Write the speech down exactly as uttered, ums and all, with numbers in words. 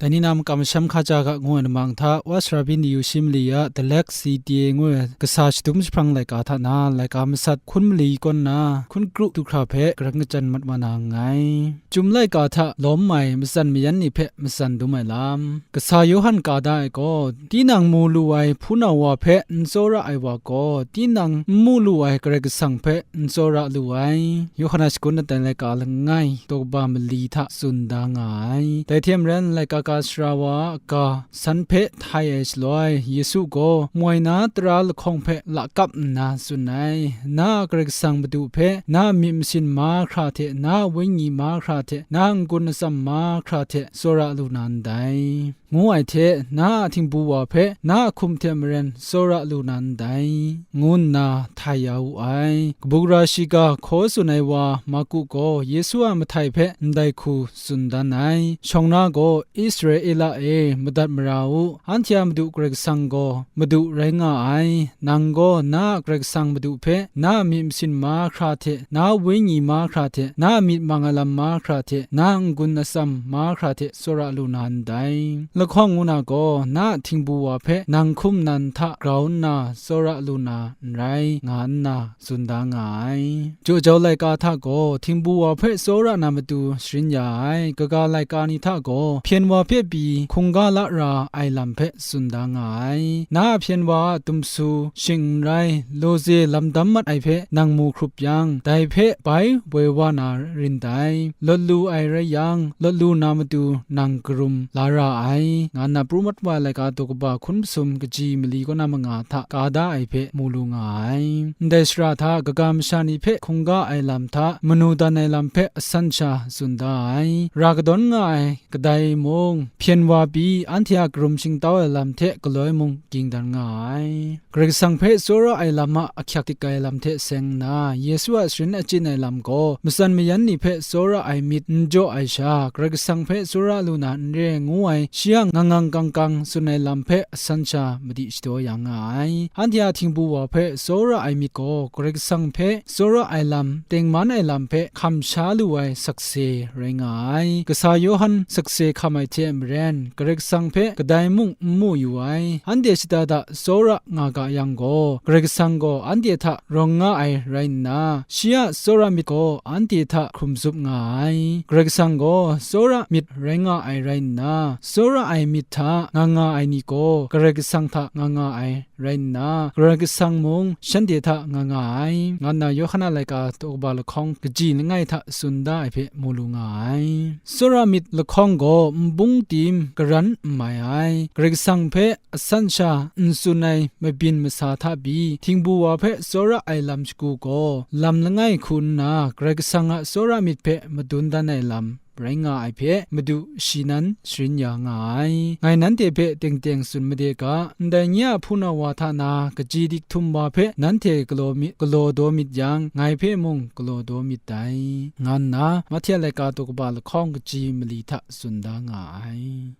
Dai ni na makam masham hkaja ga ngu ai lamang hta, Wa Sara Byin Diyu Shi Mali a Dalek C T A ngu ai kasa shadum jahprang laika hta na, laika masat hkun mali kaw nna, hkun kru du hkra hpe karang kachyan mat wa na nngai. Chyum laika hta lawm ai matsan mayan ni hpe matsan dum ai lam. Kasa Yawhan ka da ai gaw, tinang mu lu ai hpunau wa hpe n tsawra ai wa gaw, tinang n mu lu ai Karai Kasang hpe n tsawra lu ai. Yawhan a shagun aten laika langai, daw kaba mali hta tsun da nga ai. Dai hte maren, laika ka sara wa a ga san hpe htai ai shaloi, Yesu gaw moi na tara lahkawng hpe lakap nna tsun ai, Na a Karai Kasang Madu hpe na a myit masin mahkra hte, na a wenyi mahkra hte, na a n-gun atsam mahkra hte tsawra lu na ndai, ngu ai hte, na a htingbu wa hpe na a hkum hte maren tsawra lu na ndai, ngu nna htai ya wu ai. Kabu gara shiga hkaw tsun ai wa Marku gaw Yesu a mahtai hpe ndai hku tsun dan ai. Shawng na gaw Israela e, madat mara u, anhte a Madu Karai Kasang gaw Madu rai nga ai. Nang gaw na a Karai Kasang Madu hpe na a myit masin mahkra hte, na a wenyi mahkra hte, na a myit mang ai lam mahkra hte, na a n-gun atsam mahkra hte tsawra lu na ndai. Lahkawng ngu na gaw, na a htingbu wa hpe nang hkum nan hta grau nna tsawra lu na n rai, nga nna tsun da nga ai. Jaw jau laika hta gaw, htingbu wa hpe tsawra na matu sharin ya ai, kaga laika ni hta gaw, hpyen wa hpe pyi hkungga la ra ai lam hpe tsun da nga ai. Na a hpyen wa a dumsu shing n rai, lawze lam dam mat ai hpe nang mu hkrup yang, dai hpe bai woi wa na rin dai. Lawt lu ai rai yang, lawt lu na matu nang karum la ra ai, nga nna pru mat wa ai laika daw kaba hkun masum kaji mali kaw na manga hta ka da ai hpe mu lu nga ai. Ndai shara hta kaga masha ni hpe hkungga ai lam hta manu dan ai lam hpe asan sha tsun da ai. Ra kadawn nga ai kadai mung, hpyen wa pyi anhte a karum shingtau ai lam hte galoi mung ging dan nga ai. Karai Kasang hpe tsawra ai lam a ahkyak dik ai lam hte seng nna, Yesu a sharin achyin ai lam gaw, matsan mayan ni hpe tsawra ai myit n jaw ai sha, Karai Kasang hpe tsawra lu na n re ngu ai, shi a ngang ngang kang kang tsun ai lam hpe asan sha madi shadaw ya nga ai. Anhte a htingbu wa hpe tsawra ai myit gaw, Karai Kasang hpe tsawra ai lam, tengman ai lam hpe hkam sha lu ai sakse rai nga ai. Kasa Yawhan sakse hkam ai hte maren, Karai Kasang hpe kadai mung n mu yu ai. Anhte shada da tsawra nga ga yang gaw, Karai Kasang gaw anhte hta rawng nga ai rai nna, shi a tsawra myit gaw anhte hta hkrum zup nga ai. Karai Kasang gaw tsawra myit rai nga ai rai nna, tsawra ai myit hta nga nga ai ni gaw Karai Kasang hta nga nga ai rai nna, Karai Kasang mung shanhte hta nga nga ai, nga nna Yawhan a laika daw kaba lahkawng kaji langai hta tsun da ai hpe mu lu nga ai. Tsawra myit lahkawng gaw nbung tim karan n mai ai. Karai Kasang hpe asan sha n tsun ai mabyin masa hta pyi, htingbu wa hpe tsawra ai lam shagu gaw, lam langai hku nna Karai Kasang a tsawra myit hpe madun dan ai lam rai nga ai hpe, Madu shi nan sharin ya nga ai. Ngai nanhte hpe teng teng tsun made ga, ndai nye a hpunau wa hta na kaji dik htum wa hpe nanhte galaw myit, galaw daw myit yang, ngai hpe mung galaw daw myit dai, nga nna Mahte a laika daw kaba lahkawng kaji mali hta tsun da nga ai.